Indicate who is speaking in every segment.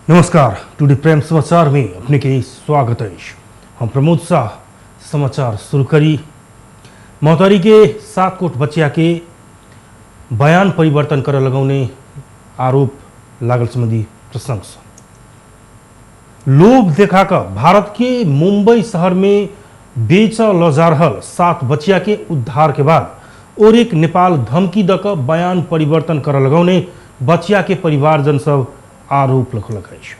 Speaker 1: नमस्कार, टुडे प्रेम समाचार में अपने के स्वागत है। हम प्रमोद शाह समाचार शुरू करी। महोत्तरी के 7 कोट बच्चिया के बयान परिवर्तन कर लगाउने आरोप लागल संबंधी प्रसंग। लोभ देखाकर भारत के मुंबई शहर में बेच ल जा रहल 7 बच्चिया के उद्धार के बाद और एक नेपाल धमकी दक बयान परिवर्तन कर लगाउने बच्चिया के परिवारजन सब आरोप लगौलक अछि।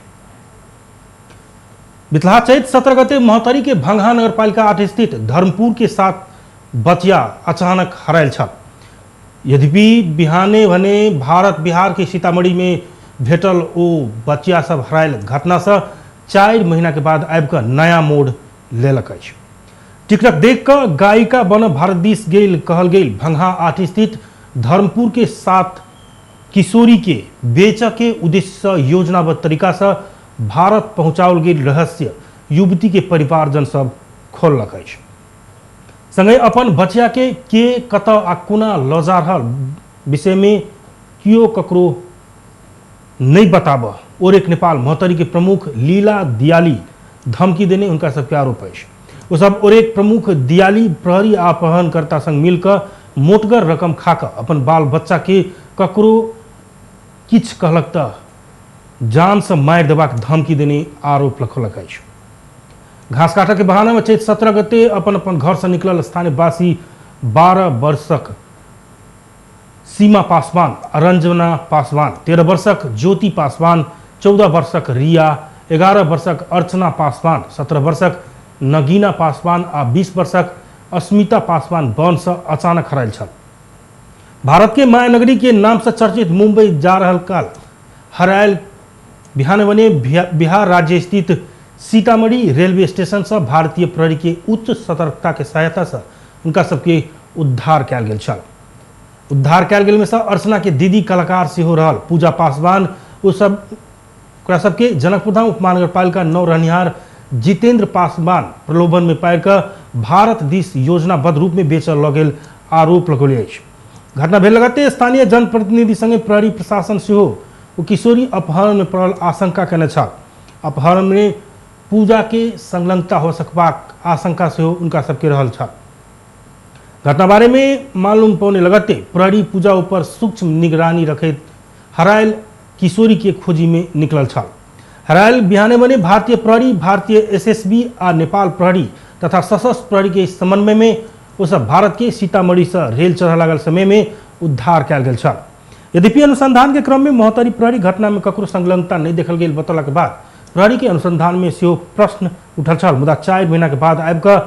Speaker 1: बितला चैत 17 गते महोत्तरी के भंगहा नगरपालिका 8 स्थित धर्मपुर के 7 बच्चिया अचानक हरायल छल। यद्यपि बिहाने भने भारत बिहार के सीतामढ़ी में भेटल ओ बच्चिया सब हरायल घटना से 4 महीना के बाद आबि कऽ नया मोड़ लेलक अछि। टिकटक देख कऽ गायिका बन भारत दिस गेल कहल गेल भंगहा 8 स्थित धर्मपुर के 7 किशोरी के बेच के उद्देश्य से योजनाबद्ध तरीका से भारत पहुंचाओल गेल रहस्य युवती के परिवारजन सब खोललक अछि। संगहि अपन बच्चा के कतऽ आ कोना लऽ जा रहल विषय में कियो ककरो नहीं बताब और एक नेपाल महोत्तरी के प्रमुख लीला दियाली धमकी देने उनका सबके आरोप अछि। वो सब और एक प्रमुख दियाली प्रहरी आ अपहरणकर्ता संग मिलकर मोटगर रकम खाकर अपन बाल बच्चा के ककरो किछु कहलक तऽ जान से मारि देबाक धमकी देने आरोप लगौलक अछि। घास काटऽ के बहाना में चैत 17 गते अपन अपन घर से निकलल स्थानीयवासी 12 वर्षक सीमा पासवान, रंजना पासवान, 13 वर्षक ज्योति पासवान, 14 वर्षक रिया, 11 वर्षक अर्चना पासवान, 17 वर्षक नगीना पासवान आ 20 वर्षक अस्मिता पासवान वन से अचानक हरायल छल। भारत के मायानगरी के नाम से चर्चित मुंबई जा रहल काल हरायल बिहान बने बिहार राज्य स्थित सीतामढ़ी रेलवे स्टेशन से भारतीय प्रहरी के उच्च सतर्कता के सहायता से उनका सबके उद्धार कयल गेल छल। उद्धार कयल गेल में से अर्चना के दीदी कलाकार सेहो रहल पूजा पासवान ओ सब ओकरा सबके जनकपुरधाम उपमहानगरपालिका 9 रहनिहार जितेंद्र पासवान प्रलोभन में पारि कऽ भारत दिस योजनाबद्ध रूप में बेचल लऽ गेल आरोप लगौले अछि। घटना भेल लगते स्थानीय जनप्रतिनिधि संगे प्रहरी प्रशासन सेहो ओ किशोरी अपहरण में पड़ल आशंका केने छल। अपहरण में पूजा के संलग्नता हो सकबाक आशंका सेहो उनका सबके रहल छल। घटना बारे में मालूम पौने लगते प्रहरी पूजा ऊपर सूक्ष्म निगरानी रखैत हरायल किशोरी के खोजी में निकलल छल। हरायल बिहाने बने भारतीय प्रहरी, भारतीय एसएसबी आ नेपाल प्रहरी तथा सशस्त्र प्रहरी के समन्वय में ओ सब भारत के सीतामढ़ी से रेल चढ़ लागल समय में उद्धार कयल गेल छल। यद्यपि अनुसंधान के क्रम में महोत्तरी प्रहरी घटना में ककरो संलग्नता नहीं देखल गेल बतौला के बाद प्रहरी के अनुसंधान में सेहो प्रश्न उठल छल। मुदा 4 महीना के बाद आबि कऽ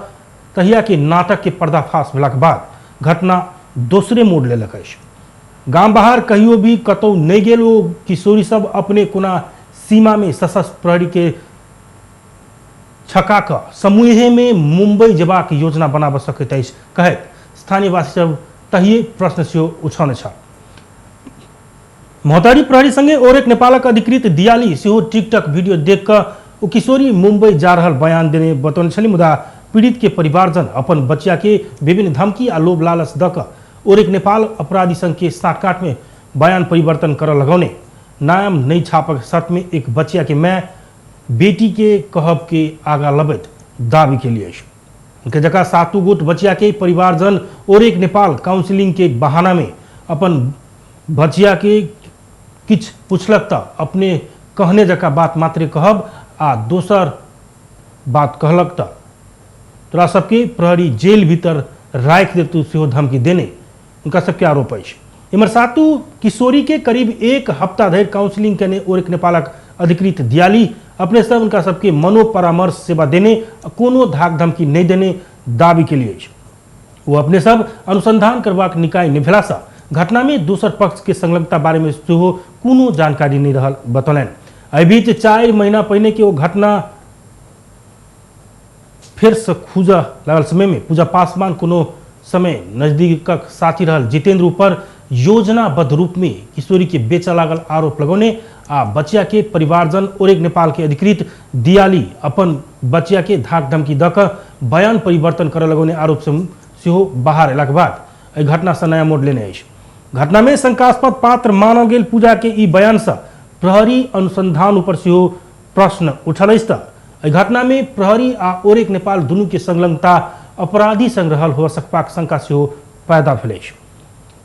Speaker 1: तहिया के नाटक के पर्दाफाश भेलाक बाद घटना दोसरे मोड़ लेलक अछि। गाम बाहर कहियो भी कतौ नहीं गेल ओ किशोरी सब अपने कोना सीमा में सशस्त्र प्रहरी के छका कऽ समूहे में मुंबई जेबाक योजना बनाबऽ सकैत अछि कहैत स्थानीयवासी सब तहिए प्रश्न सेहो उठौने छल। महोत्तरी प्रहरी संगे और एक नेपालक अधिकृत दियाली सेहो टिकटक वीडियो देख कऽ ओ किशोरी मुंबई जा रहल बयान देने बतौने छली। मुदा पीड़ित के परिवारजन अपन बच्चिया के विभिन्न धमकी आ लोभ लालच दऽ कऽ और एक नेपाल अपराधी संघ के साठगांठ में बयान परिवर्तन करऽ लगौने नाम नहीं छापक शर्त में एक बच्चिया के my बेटी के कहब के आगा लबैत दावी के लिए अछि। उनके जगह 7 गोट बच्चिया के परिवारजन और एक नेपाल काउंसिलिंग के बहाना में अपन बच्चिया के किछ पूछलक तऽ अपने कहने जका बात मात्रे कहब आ दोसर बात कहलक तऽ तोरा सबके प्रहरी जेल भीतर राखि देतू सेहो धमकी देने उनका सबके आरोप अछि। इम्हर 7 किशोरी के करीब 1 हफ्ता धरि काउंसिलिंग केने और एक नेपालक अधिकृत दियाली अपने सब उनका सबके मनोपरामर्श सेवा देने कोनो धाक धमकी नहीं देने दावी के लिए अछि। वो अपने सब अनुसंधान करबाक निकाय नहि भेलासँ घटना में दोसर पक्ष के संलग्नता बारे में सेहो कोनो जानकारी नहीं रहल बतौलनि। एहि बीच 4 महीना पहिने के ओ घटना फेर से खूजऽ लागल समय में पूजा पासवान कोनो समय नजदीकक साथी रहल जितेंद्र ऊपर योजनाबद्ध रूप में किशोरी के बेचऽ लागल आरोप लगौने आ बच्चिया के परिवारजन और एक नेपाल के अधिकृत दियाली अपन बच्चिया के धाक धमकी दऽ कऽ बयान परिवर्तन करऽ लगौने आरोप सेहो बाहर अयलाक बाद एहि घटना से नया मोड़ लेने अछि। घटना में शंकास्पद पात्र मानल गेल पूजा के ई बयान से प्रहरी अनुसंधान ऊपर सेहो प्रश्न उठल अछि। त एहि घटना में प्रहरी आ ओरेक नेपाल दुनू के संलग्नता अपराधी संग रहल हो सकबाक शंका सेहो पैदा भेल अछि।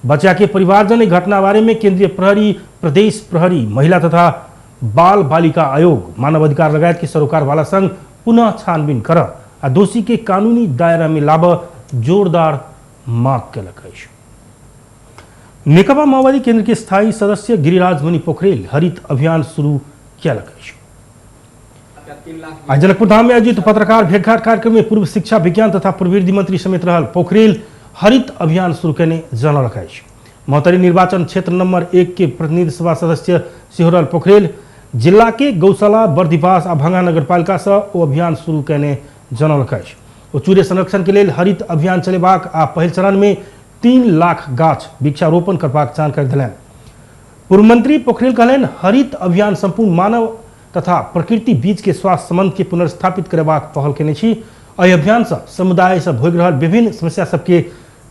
Speaker 1: बच्चा के परिवारजन एहि घटना बारे में केंद्रीय प्रहरी, प्रदेश प्रहरी, महिला तथा बाल बालिका आयोग, मानवाधिकार लगायत के सरोकार वाला संग पुनः छानबीन कर आ दोषी के कानूनी दायरा में लाब जोरदार मांग केलक अछि। नेकपा माओवादी केंद्र के स्थायी सदस्य गिरिराज मणि पोखरेल हरित अभियान शुरू केलक अछि। आज जनकपुर धाम में आयोजित पत्रकार भेंटघाट कार्यक्रम में पूर्व शिक्षा विज्ञान तथा प्रवृत्ति मंत्री समेत रहल पोखरेल हरित अभियान शुरू केने जनौलक अछि। महोत्तरी निर्वाचन क्षेत्र नंबर 1 के प्रतिनिधि सभा सदस्य सेहो रहल पोखरेल जिला के गौशाला, बर्दिवास आ भंगा नगरपालिका से ओ अभियान शुरू केने जनौलक अछि। ओ चूरे संरक्षण के लेल हरित अभियान चलेबाक आ पहिल चरण में 3 लाख गाछ वृक्षारोपण करबाक जानकारी देलनि। पूर्व मंत्री पोखरेल कहलनि हरित अभियान संपूर्ण मानव तथा प्रकृति बीच के स्वास्थ्य संबंध के पुनर्स्थापित करेबाक पहल केने छी। एहि अभियान से समुदाय से भोगि रहल विभिन्न समस्या सबके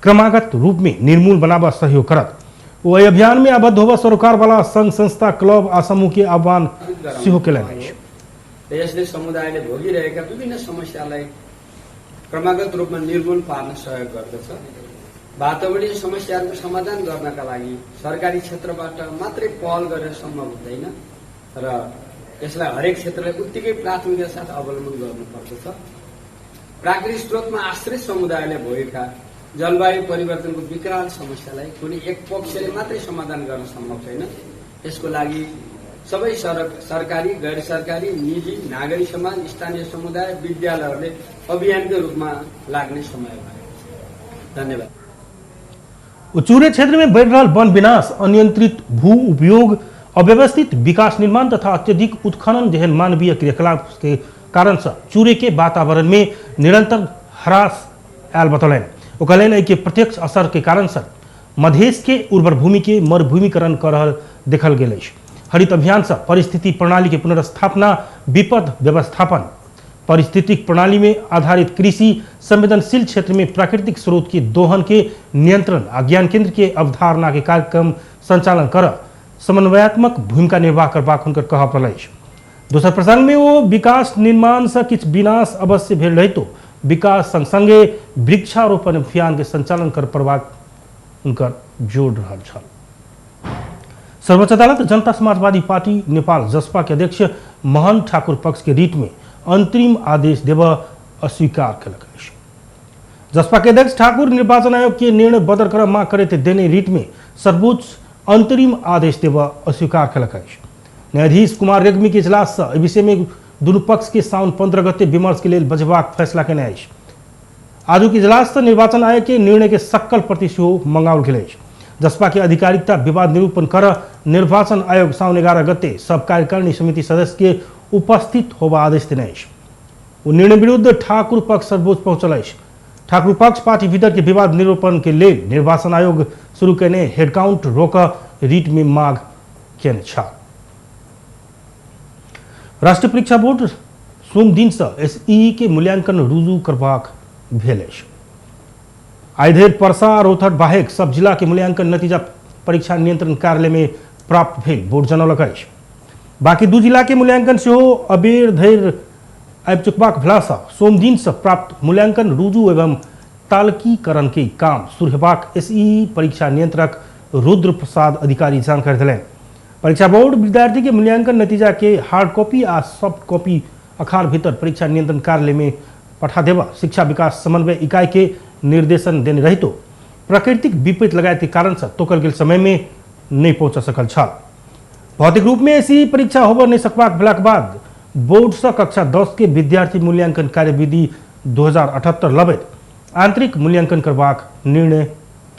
Speaker 1: क्रमागत रूप में निर्मूल बनाबऽ सहयोग करत। ओ एहि अभियान में आबद्ध होबऽ सरोकार वाला संघ संस्था, क्लब आ समूह के आह्वान सेहो केलनि अछि।
Speaker 2: यसले समुदायले भोगिरहेका विभिन्न समस्यालाई क्रमागत रूपमा निर्मूल पार्न सहयोग गर्दछ। वातावरणीय समस्याहरूको समाधान गर्नका लागि सरकारी क्षेत्रबाट मात्रै पहल गरेर सम्भव हुँदैन र यसलाई हरेक क्षेत्रलाई उत्तिकै प्राथमिकता साथ अवलम्बन गर्नुपर्दछ। प्राकृतिक स्रोतमा आश्रित समुदायले भोगेका जलवायु परिवर्तनको विकराल समस्यालाई कुनै एक पक्षले मात्रै समाधान गर्न सम्भव छैन। यसको लागि सबै सरकारी, गैर सरकारी, निजी, नागरिक समाज, स्थानीय समुदाय, विद्यालयहरूले अभियानकै रूपमा लाग्ने समय भएको छ। धन्यवाद।
Speaker 1: चूरे क्षेत्र में बढ़ रहल वन विनाश, अनियंत्रित भू उपयोग, अव्यवस्थित विकास निर्माण तथा अत्यधिक उत्खनन जेहन मानवीय क्रियाकलाप के कारण से चूरे के वातावरण में निरंतर ह्रास आयल बतौलनि। ओ कहलनि एहि के प्रत्यक्ष असर के कारण से मधेश के उर्वर भूमि के मरुभूमिकरण कर रहल देखल गेल अछि। हरित अभियान से परिस्थिति प्रणाली के पुनर्स्थापना, विपद व्यवस्थापन, पारिस्थितिक प्रणाली में आधारित कृषि, संवेदनशील क्षेत्र में प्राकृतिक स्रोत के दोहन के नियंत्रण आ ज्ञान केंद्र के अवधारणा के कार्यक्रम संचालन कर समन्वयात्मक भूमिका निर्वाह करबाक हुनकर कहब रहल अछि। दोसर प्रसंग में ओ विकास निर्माण से किछु विनाश अवश्य भेल रहितो विकास संग संगे वृक्षारोपण अभियान के संचालन कर पड़बाक हुनकर जोड़ रहल छल। सर्वोच्च अदालत जनता समाजवादी पार्टी नेपाल जसपा के अध्यक्ष मोहन ठाकुर पक्ष के रिट में अंतरिम आदेश देबऽ अस्वीकार केलक अछि। जसपा के अध्यक्ष ठाकुर निर्वाचन आयोग के निर्णय बदर कर मांग करैत देने रिट में सर्वोच्च अंतरिम आदेश देबऽ अस्वीकार केलक अछि। न्यायाधीश कुमार रेग्मी के इजलास से एहि विषय में दुनू पक्ष के साउन 15 गते विमर्श के लेल बजेबाक फैसला केने अछि। आजुक इजलास से निर्वाचन आयोग के निर्णय के सक्कल प्रति सेहो मंगाओल गेल अछि। जसपा के आधिकारिकता विवाद निरूपण कर निर्वाचन आयोग साउन 11 गते सब कार्यकारिणी समिति सदस्य के उपस्थित होबा आदेश देने अछि। ओ निर्णय विरुद्ध ठाकुर पक्ष सर्वोच्च पहुंचल अछि। ठाकुर पक्ष पार्टी भीतर के विवाद निरूपण के लेल निर्वाचन आयोग शुरू केने हेडकाउंट रोक रिट में मांग केने छल। राष्ट्रीय परीक्षा बोर्ड सोम दिन से एसईई के मूल्यांकन रुजू करबाक भेल अछि। आइ धरि परसा आ रौतहट बाहेक सब जिला के मूल्यांकन नतीजा परीक्षा नियंत्रण कार्यालय में प्राप्त भेल बोर्ड जनौलक अछि। बाकी 2 जिला के मूल्यांकन सेहो अबेर धरि आबि चुकबाक भेलासँ सोम दिन से प्राप्त मूल्यांकन रुजू एवं तालकीकरण के काम शुरू हेबाक एसईई परीक्षा नियंत्रक रुद्र प्रसाद अधिकारी जानकारी देलनि। परीक्षा बोर्ड विद्यार्थी के मूल्यांकन नतीजा के हार्ड कॉपी आ सॉफ्ट कॉपी अखार भीतर परीक्षा नियंत्रण कार्यालय में पठा देबा शिक्षा विकास समन्वय इकाई के निर्देशन देने रहितो प्राकृतिक विपरीत लगायत के कारण से तोकल गेल समय में नहीं पहुंचा सकल छल। भौतिक रूप में ऐसी परीक्षा होबऽ नहीं सकबाक भेलाक बाद बोर्ड से कक्षा 10 के विद्यार्थी मूल्यांकन कार्यविधि 2078 लबैत आंतरिक मूल्यांकन करबाक निर्णय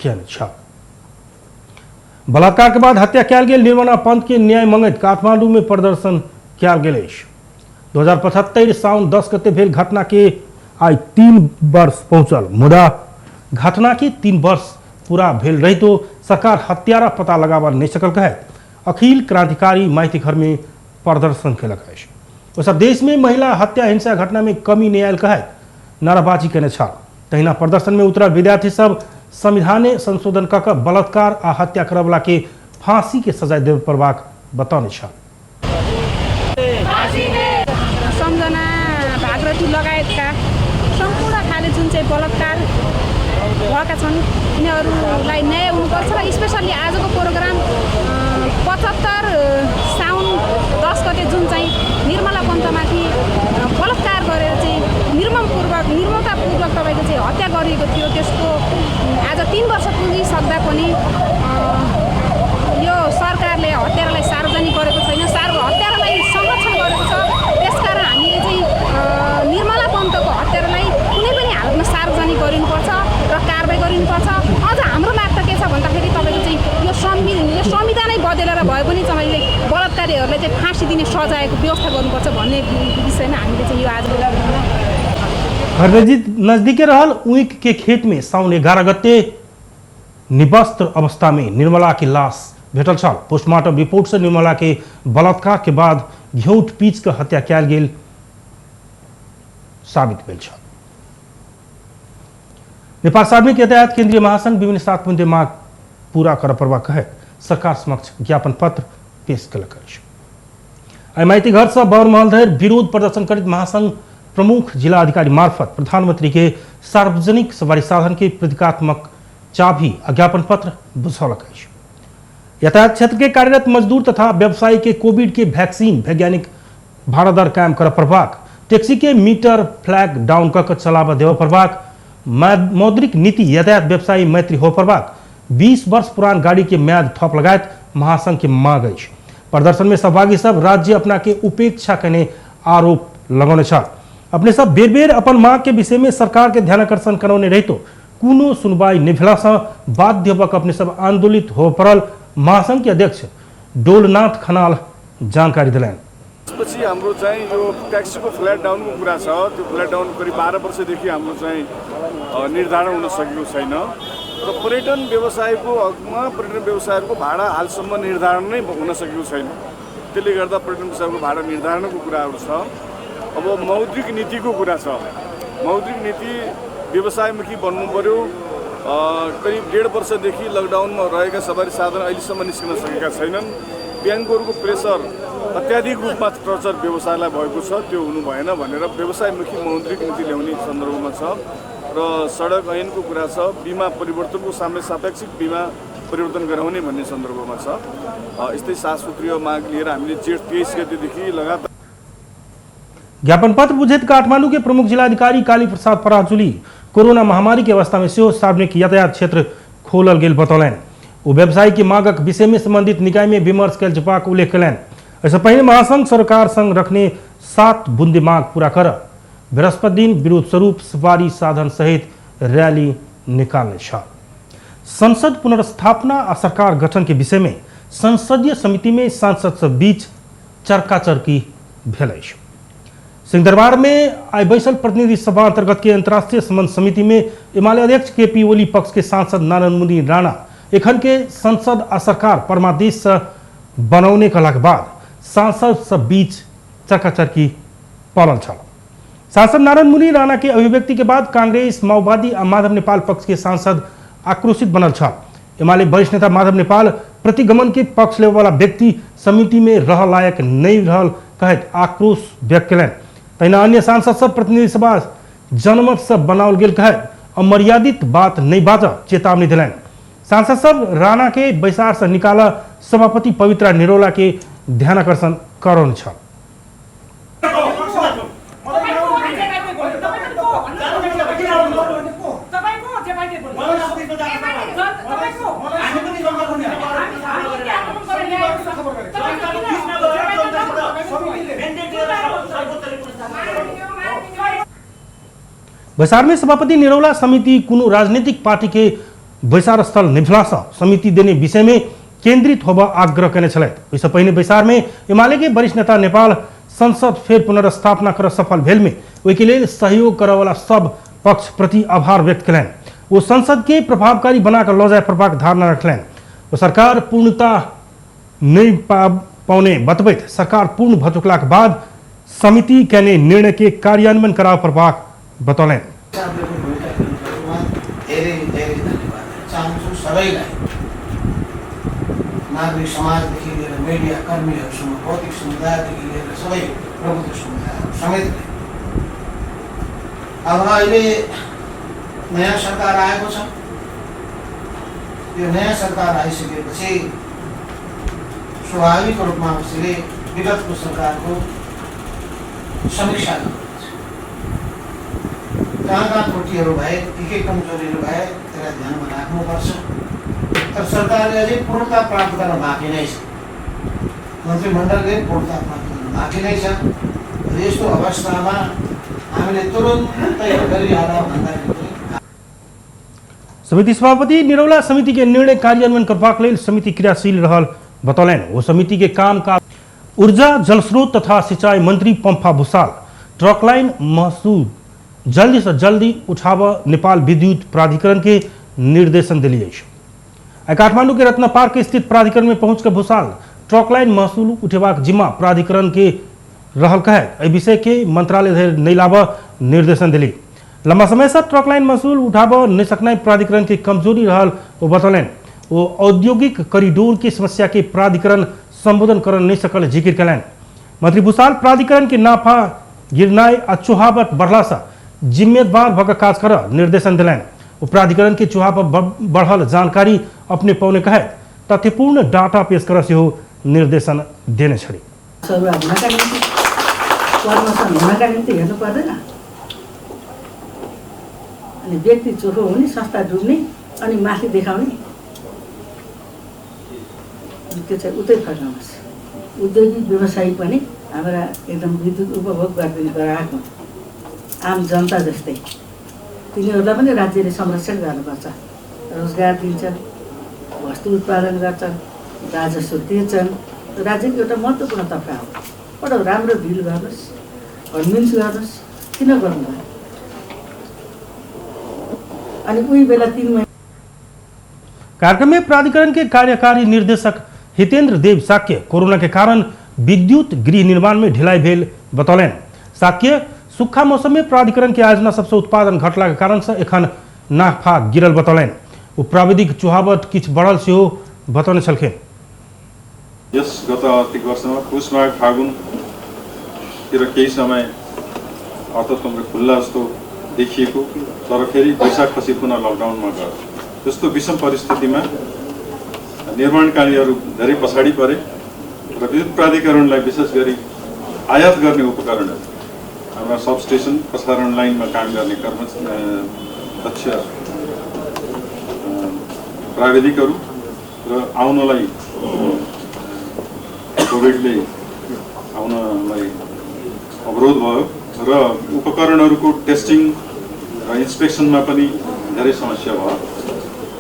Speaker 1: केने छल। बलात्कार के बाद हत्या कयल गेल निर्मला पंत के न्याय मंगैत काठमांडू में प्रदर्शन कयल गेल अछि। 2075 साउन 10 गते भेल घटना के आइ 3 वर्ष पहुंचल, मुदा घटना के 3 वर्ष पूरा भेल रहितो सरकार हत्यारा पता लगाबऽ नहीं सकल कहैत अखिल क्रांतिकारी माइती घर में प्रदर्शन केलक अछि। ओ सब देश में महिला हत्या हिंसा घटना में कमी नहीं आयल कहैत नाराबाजी केने छल। तहिना प्रदर्शन में उतरल विद्यार्थी सब संविधाने संशोधन कऽ कऽ बलात्कार आ हत्या करऽवला के फांसी के सजाय देबऽ पड़बाक बतौने छल।
Speaker 3: जुन चाहिँ बलात्कार भएका छन् यिनीहरूलाई न्याय हुनुपर्छ र स्पेसल्ली आजको प्रोग्राम 75 साउन 10 गते जुन चाहिँ निर्मला पन्तमाथि बलात्कार गरेर चाहिँ निर्ममतापूर्वक तपाईँको चाहिँ हत्या गरिएको थियो, त्यसको आज 3 वर्ष पुगिसक्दा पनि यो सरकारले हत्यारालाई सार्वजनिक गरेको छैन, हत्यारालाई संरक्षण गरेको छ। त्यसकारण हामीले चाहिँ निर्मला पन्तको हत्यारालाई कुनै पनि हालतमा सार्वजनिक गरिनुपर्छ र कारवाही गरिनुपर्छ। अझ हाम्रो माग त के छ भन्दाखेरि तपाईँको चाहिँ यो संविधानै बदलेर भए पनि तपाईँले बलात्कारीहरूलाई चाहिँ फाँसी दिने सजायको व्यवस्था गर्नुपर्छ भन्ने विषयमा हामीले चाहिँ यो आज
Speaker 1: घर नजदीके रहल ऊख के खेत में साउन 11 गते निवस्त्र अवस्था में निर्मला की लाश भेटल छल। पोस्टमार्टम रिपोर्ट से निर्मला के बलात्कार के बाद घेउट पीच के हत्या कयल गेल साबित भेल छल। नेपाल सार्वजनिक यातायात केंद्रीय महासंघ विभिन्न 7 बुंदे माग पूरा कर पड़बाक कहैत सरकार समक्ष ज्ञापन पत्र पेश कयलक अछि। आइ माइती घर से बरमहल धरि विरोध प्रदर्शन करैत महासंघ प्रमुख जिला अधिकारी मार्फत प्रधानमंत्री के सार्वजनिक सवारी साधन के प्रतीकात्मक चाबी आ ज्ञापन पत्र बुझौलक अछि। यातायात क्षेत्र के कार्यरत मजदूर तथा व्यवसायी के कोविड के वैक्सीन वैज्ञानिक भाड़ा दर कायम कर पड़बाक, टैक्सी के मीटर फ्लैग डाउन कऽ चलाबऽ देबऽ पड़बाक, मौद्रिक नीति यातायात व्यवसायी मैत्री हो पड़बाक, 20 वर्ष पुरान गाड़ी के म्याद थप लगायत महासंघ के मांग अछि। प्रदर्शन में सहभागी सब राज्य अपना के उपेक्षा कने आरोप लगौने छल। अपने सब बेर बेर अपन मांग के विषय में सरकार के ध्यानाकर्षण करौने रहितो कोनो सुनवाई नहि भेला सँ बाध्य भऽ अपने सब आंदोलित हो पड़ल महासंघ के अध्यक्ष डोलनाथ खनाल जानकारी दिलनि।
Speaker 4: त्यसपछि हाम्रो चाहिँ यो ट्याक्सीको फ्ल्याट डाउनको कुरा छ। त्यो फ्ल्याट डाउन करिब 12 वर्षदेखि हाम्रो चाहिँ निर्धारण हुन सकेको छैन र पर्यटन व्यवसायको हकमा पर्यटन व्यवसायहरूको भाडा हालसम्म निर्धारण नै हुन सकेको छैन। त्यसले गर्दा पर्यटन व्यवसायको भाडा निर्धारणको कुराहरू छ। अब मौद्रिक नीतिको कुरा छ। मौद्रिक नीति व्यवसायमुखी बन्नु पर्यो। करिब 1.5 वर्षदेखि लकडाउनमा रहेका सवारी साधन अहिलेसम्म निस्कन सकेका छैनन्। ब्याङ्कहरूको प्रेसर अत्याधिक रूपमा टर्चर व्यवसायलाई भएको छ, त्यो हुनु भएन भनेर व्यवसायमुखी मौद्रिक नीति ल्याउने सन्दर्भमा छ र सडक ऐनको कुरा छ, बिमा परिवर्तनको साम्य सापेक्षिक बिमा परिवर्तन गराउने भन्ने सन्दर्भमा छ। यस्तै 7 सूत्रीय माग लिएर हामीले जेठ 23 गतेदेखि लगातार
Speaker 1: ज्ञापन पत्र बुझैत काठमांडू के प्रमुख जिलाधिकारी काली प्रसाद पराजुली कोरोना महामारी के अवस्था में सेहो सार्वजनिक यातायात क्षेत्र खोलल गेल बतौलनि। ओ व्यवसायी के मांगक विषय में संबंधित निकाय में विमर्श कयल जेबाक उल्लेख कयलनि। एहिसँ पहिने महासंघ सरकार संग रखने 7 बुंदे मांग पूरा कर बृहस्पति दिन विरोध स्वरूप सवारी साधन सहित रैली निकालने छल। संसद पुनर्स्थापना आ सरकार गठन के विषय में संसदीय समिति में सांसद सब बीच चर्काचर्की भेल अछि। सिंहदरबार में आइ बैसल प्रतिनिधि सभा अंतर्गत के अंतर्राष्ट्रीय संबंध समिति में एमाले अध्यक्ष के पी ओली पक्ष के सांसद नारायण मुनि राणा एखन के संसद आ सरकार परमादेश से बनौने कहलाक बाद सांसद सब बीच चर्काचर्की पड़ल छल। सांसद नारायण मुनि राणा के अभिव्यक्ति के बाद कांग्रेस, माओवादी आ माधव नेपाल पक्ष के सांसद आक्रोशित बनल छल। एमाले वरिष्ठ नेता माधव नेपाल प्रतिगमन के पक्ष लेवे वाला व्यक्ति समिति में रह लायक नहीं रहल कहैत आक्रोश व्यक्त कयलनि। तहिना अन्य सांसद सब प्रतिनिधि सभा जनमत से बनाओल गेल कहैत अमर्यादित बात नहीं बाजऽ चेतावनी दिलनि। सांसद सब राणा के बैसार से निकाल सभापति पवित्रा निरौला के ध्यानाकर्षण करौने छल। बैसार में सभापति निरौला समिति कोनो राजनीतिक पार्टी के बैसार स्थल निभला सँ समिति देने विषय में केंद्रित होबऽ आग्रह कयने छलथि। ओहिसँ पहिने बैसार में एमाले के वरिष्ठ नेता नेपाल संसद फेर पुनर्स्थापना कर सफल भेल में ओहिके लेल सहयोग करऽवला सब पक्ष प्रति आभार व्यक्त कयलनि। ओ संसद के प्रभावकारी बना कऽ लऽ जाय पड़बाक धारणा रखलनि। ओ सरकार पूर्णता नहि पाउने बतबैत सरकार पूर्ण भऽ चुकलाक बाद समिति कयने निर्णय के कार्यान्वयन कराबऽ पड़बाक बतौलनि।
Speaker 5: धेरै धेरै धन्यवाद चाहन्छु सबैलाई, नागरिक समाजदेखि लिएर मिडिया कर्मीहरूसम्म, बौद्धिक समुदायदेखि लिएर सबै प्रबुद्ध समुदायहरू समेतलाई। अब अहिले नयाँ सरकार आएको छ। यो नयाँ सरकार आइसकेपछि स्वाभाविक रूपमा उसले विगतको सरकारको समीक्षा गर्नुपर्छ। कहाँ कहाँ त्रुटिहरू भए, के के कमजोरीहरू भए त्यसलाई ध्यानमा राख्नुपर्छ। तर सरकारले अझै पूर्णता प्राप्त गर्न बाँकी नै छ, मन्त्रीमण्डलले पूर्णता प्राप्त गर्न बाँकी नै छ। र यस्तो अवस्थामा हामीले तुरन्तै गरिहाल भन्दाखेरि
Speaker 1: समिति सभापति निरौला समिति के निर्णय कार्यान्वयन करबाक लेल समिति क्रियाशील रहल बतौलनि। ओ समिति के कामकाज ऊर्जा जलस्रोत तथा सिंचाई मंत्री पंफा भूषाल ट्रक लाइन महसूल जल्दी से जल्दी उठाव नेपाल विद्युत प्राधिकरण के निर्देशन दिली अछि। काठमांडू के रत्ना पार्क स्थित प्राधिकरण में पहुंचकर भूषाल ट्रक लाइन महसूल उठेबाक जिम्मा प्राधिकरण के रहल कहे एहि विषय के मंत्रालय धरि नहि लाबऽ निर्देशन दिली। लंबा समय से ट्रक लाइन महसूल उठाबऽ नहि सकनाइ प्राधिकरण के कमजोरी रहल ओ बतौलनि। ओ औद्योगिक कॉरिडोर के समस्या के प्राधिकरण संबोधन कर नहीं सकल जिक्र कयलनि। मंत्री भूषाल प्राधिकरण के नाफा गिरनाइ आ चुहावट बढ़ला से जिम्मेदार भऽ कऽ काज कर निर्देशन दिलनि। ओ प्राधिकरण के चुहाव बढ़ल जानकारी अपने पौने कहे तथ्यपूर्ण डाटा पेश कर सेहो निर्देशन देने छली।
Speaker 6: हेर्नु पर्दैन, अनि व्यक्ति चोखो हुने, संस्था डुब्ने, अनि माथि देखाउने, त्यो चाहिँ उतै फर्काउनुहोस्। उद्योगिक व्यवसायी पनि हाम्रा एकदम विद्युत उपभोग गर्ने ग्राहक हुन्, आम जनता जस्तै। तिनीहरूलाई पनि राज्यले संरक्षण गर्नुपर्छ। रोजगार दिन्छन्, वस्तु उत्पादन गर्छन्, राजस्व तिर्छन्। राज्यको एउटा महत्त्वपूर्ण तबका हो। बडो राम्रो डिल गर्नुहोस्, कन्भिन्स गर्नुहोस्, किन गर्नुभयो? अनि उही बेला 3 महिना।
Speaker 1: कार्यक्रम में प्राधिकरण के कार्यकारी निर्देशक हितेंद्र देव साक्य कोरोना के कारण विद्युत गृह निर्माण में ढिलाई भेल बतौलनि। साक्य सूखा मौसम में प्राधिकरण के आयोजना सबसे उत्पादन घटला के कारण से एखन नाफा गिरल बतौलनि। ओ प्राविधिक चुहावट किछु बढ़ल सेहो बतौने छलखिन।
Speaker 7: यस गत आर्थिक वर्षमा पुस माघ फागुनतिर केही समय अर्थतन्त्र खुल्ला जस्तो देखिएको, तर फेरि वैशाखपछि पुनः लकडाउनमा गयो। त्यस्तो विषम परिस्थितिमा निर्माण कार्यहरू धेरै पछाडि परे र विद्युत प्राधिकरणलाई विशेष गरी आयात गर्ने उपकरणहरू, हाम्रा सबस्टेसन प्रसारण लाइनमा काम गर्ने दक्ष प्राविधिकहरू र आउनलाई कोभिडले आउनलाई अवरोध भयो र उपकरणहरूको टेस्टिङ र इन्सपेक्सनमा पनि धेरै समस्या भयो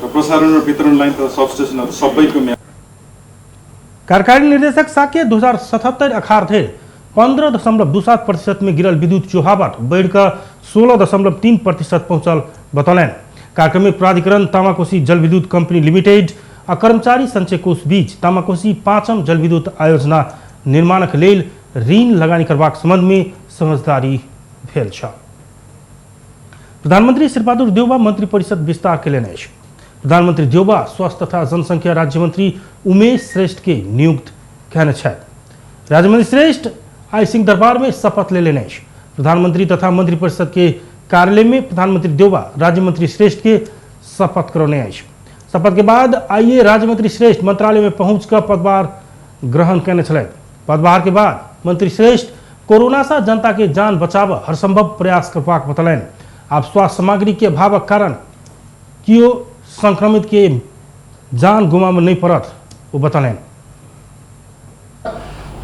Speaker 7: र प्रसारण र वितरण लाइन तथा सबस्टेसनहरू सबैको।
Speaker 1: कार्यकारी निर्देशक साक्य 2077 अखार धरि 15.27% में गिरल विद्युत चुहावट बढ़िकऽ 16.3% पहुंचल बतौलनि। कार्यक्रम में प्राधिकरण तामाकोशी जलविद्युत कंपनी लिमिटेड आ कर्मचारी संचय कोष बीच तामाकोशी 5म जलविद्युत आयोजना निर्माणक लेल ऋण लगानी करबाक संबंध में समझदारी भेल छल। प्रधानमंत्री शेरबहादुर देउवा मंत्रिपरिषद विस्तार कयलनि अछि। प्रधानमंत्री देउवा स्वास्थ्य तथा जनसंख्या राज्यमंत्री उमेश श्रेष्ठ के नियुक्त कयने छथि। राज्यमंत्री श्रेष्ठ आई सिंहदरबार में शपथ लेलनि अछि। प्रधानमंत्री तथा मंत्रिपरिषद के कार्यालय में प्रधानमंत्री देउवा राज्यमंत्री श्रेष्ठ के शपथ करौने अछि। शपथ के बाद आइए राज्यमंत्री श्रेष्ठ मंत्रालय में पहुंचकर पदभार ग्रहण कयने छलथि। पदभार के बाद मंत्री श्रेष्ठ कोरोना से जनता के जान बचाव हरसंभव प्रयास करबाक बतौलनि। आब स्वास्थ्य सामग्री के अभावक कारण कियो संक्रमित के जान गुमाबऽ नहीं पड़त ओ बतौलनि।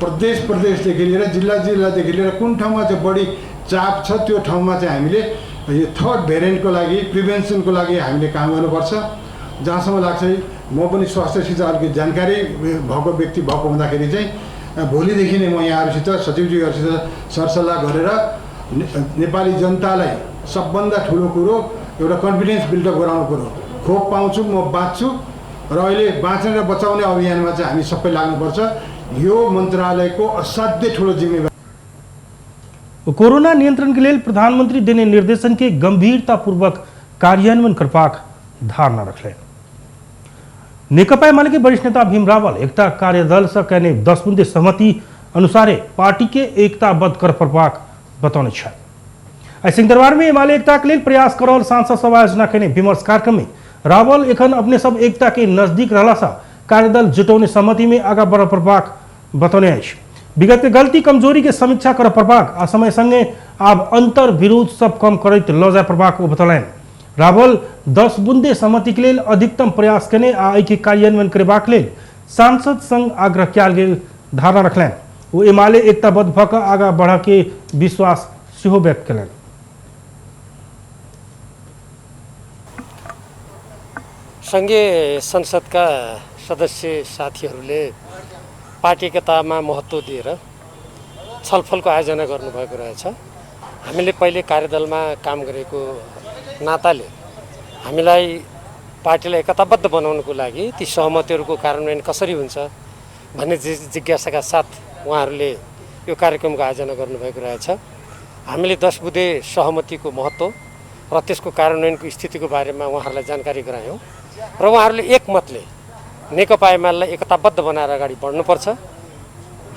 Speaker 8: प्रदेश प्रदेशदेखि लिएर जिल्ला जिल्लादेखि लिएर कुन ठाउँमा चाहिँ बढी चाप छ त्यो ठाउँमा चाहिँ हामीले यो थर्ड भेरिएन्टको लागि प्रिभेन्सनको लागि हामीले काम गर्नुपर्छ। जहाँसम्म लाग्छ म पनि स्वास्थ्यसित अलिकति जानकारी भएको व्यक्ति भएको हुँदाखेरि चाहिँ भोलिदेखि नै म यहाँहरूसित सचिवज्यूहरूसित सरसल्लाह गरेर नेपाली जनतालाई सबभन्दा ठुलो कुरो एउटा कन्फिडेन्स बिल्डअप गराउनु कुरो, खोप पाउँछु म बाँच्छु र अहिले बाँच्ने र बचाउने अभियानमा चाहिँ हामी सबै लाग्नुपर्छ। यो मन्त्रालयको असाध्यै ठुलो जिम्मेवारी।
Speaker 1: कोरोना नियंत्रण के लिए प्रधानमंत्री देने निर्देशन के गंभीरतापूर्वक कार्यान्वयन करबाक धारणा रखले। नेकपा एमाले के वरिष्ठ नेता भीम रावल एकता कार्यदल से कयने 10 बुंदे सहमति अनुसारे पार्टी के एकताबद्ध कर पड़बाक बतौने छथि। आइ सिंहदरबार में एमाले एकता के लेल प्रयास कर रहल सांसद सभा आयोजना केने विमर्श कार्यक्रम में रावल एखन अपने सब एकता के नजदीक रहला सँ कार्यदल जुटौने सहमति में आगा बढ़ पड़बाक बतौने अछि। विगत के गलती कमजोरी के समीक्षा कर पड़बाक आ समय संगे आब अंतर विरोध सब कम करैत लऽ जाय पड़बाक ओ बतौलनि। रावल 10 बुंदे सहमति के लेल अधिकतम प्रयास केने आ एहि के कार्यान्वयन करबाक लेल सांसद संग आग्रह कयल गेल धारणा रखलनि। ओ एमाले एकताबद्ध भऽ कऽ आगा बढ़ऽ के विश्वास सेहो व्यक्त कयलनि।
Speaker 9: संघीय संसदका सदस्य साथीहरूले पार्टी एकतामा महत्त्व दिएर छलफलको आयोजना गर्नुभएको रहेछ। हामीले पहिले कार्यदलमा काम गरेको नाताले हामीलाई पार्टीलाई एकताबद्ध बनाउनको लागि ती सहमतिहरूको कार्यान्वयन कसरी हुन्छ भन्ने जिज्ञासाका साथ उहाँहरूले यो कार्यक्रमको आयोजना गर्नुभएको रहेछ। हामीले 10 बुँदे सहमतिको महत्त्व र त्यसको कार्यान्वयनको स्थितिको बारेमा उहाँहरूलाई जानकारी गरायौँ र उहाँहरूले एकमतले नेकपा एमालेलाई एकताबद्ध बनाएर अगाडि बढ्नुपर्छ,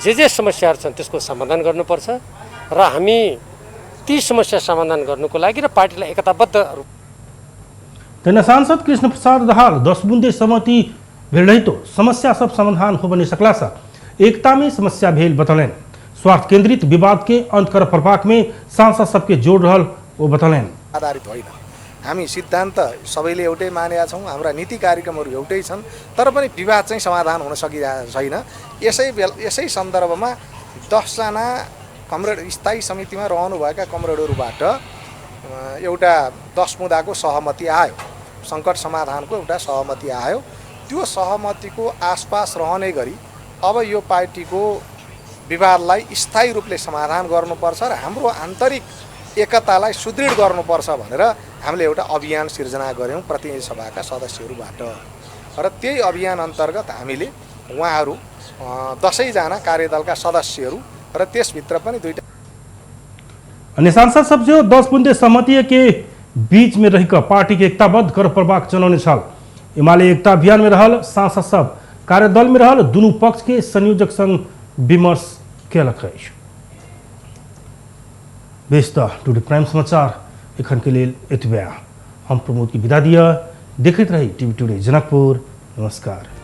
Speaker 9: जे जे समस्याहरू छन् त्यसको समाधान गर्नुपर्छ र हामी ती समस्या समाधान गर्नुको लागि र पार्टीलाई एकताबद्ध।
Speaker 1: तहिना सांसद कृष्ण प्रसाद दाहाल 10 बुँदे सहमति भेल रहितो समस्या सब समाधान हो बनि सकला सँ एकता में समस्या भेल बतौलनि। स्वार्थ केंद्रित विवाद के अंत कर पड़बाक में सांसद सबके जोड़ रहल ओ बतौलनि।
Speaker 10: आधारित होइन, हामी सिद्धान्त सबैले एउटै मानेका छौँ, हाम्रा नीति कार्यक्रमहरू एउटै छन्, तर पनि विवाद चाहिँ समाधान हुन सकिरहेको छैन। यसै सन्दर्भमा 10जना कमरेड स्थायी समितिमा रहनुभएका कमरेडहरूबाट एउटा 10 बुँदाको सहमति आयो, सङ्कट समाधानको एउटा सहमति आयो। त्यो सहमतिको आसपास रहने गरी अब यो पार्टीको विवादलाई स्थायी रूपले समाधान गर्नुपर्छ र हाम्रो आन्तरिक एकतालाई सुदृढ गर्नुपर्छ भनेर हामीले एउटा अभियान सिर्जना गऱ्यौँ प्रतिनिधि सभाका सदस्यहरूबाट र त्यही अभियान अन्तर्गत हामीले उहाँहरू 10जना कार्यदलका सदस्यहरू र त्यसभित्र पनि दुईटा
Speaker 1: अन्य सांसद सब जो 10 बुँदे सहमति के बीच में रहिक पार्टी के एकताबद्ध कर पड़बाक जनौने छल। एमाले एकता अभियान में रहल सांसद सब कार्यदल में रहल दुनू पक्ष के संयोजक संग विमर्श केलक अछि। बेस त टुडे प्राइम समाचार एखन के लेल एतबे। हम प्रमोद की विदा दिया। देखैत रही टीवी टुडे जनकपुर। नमस्कार।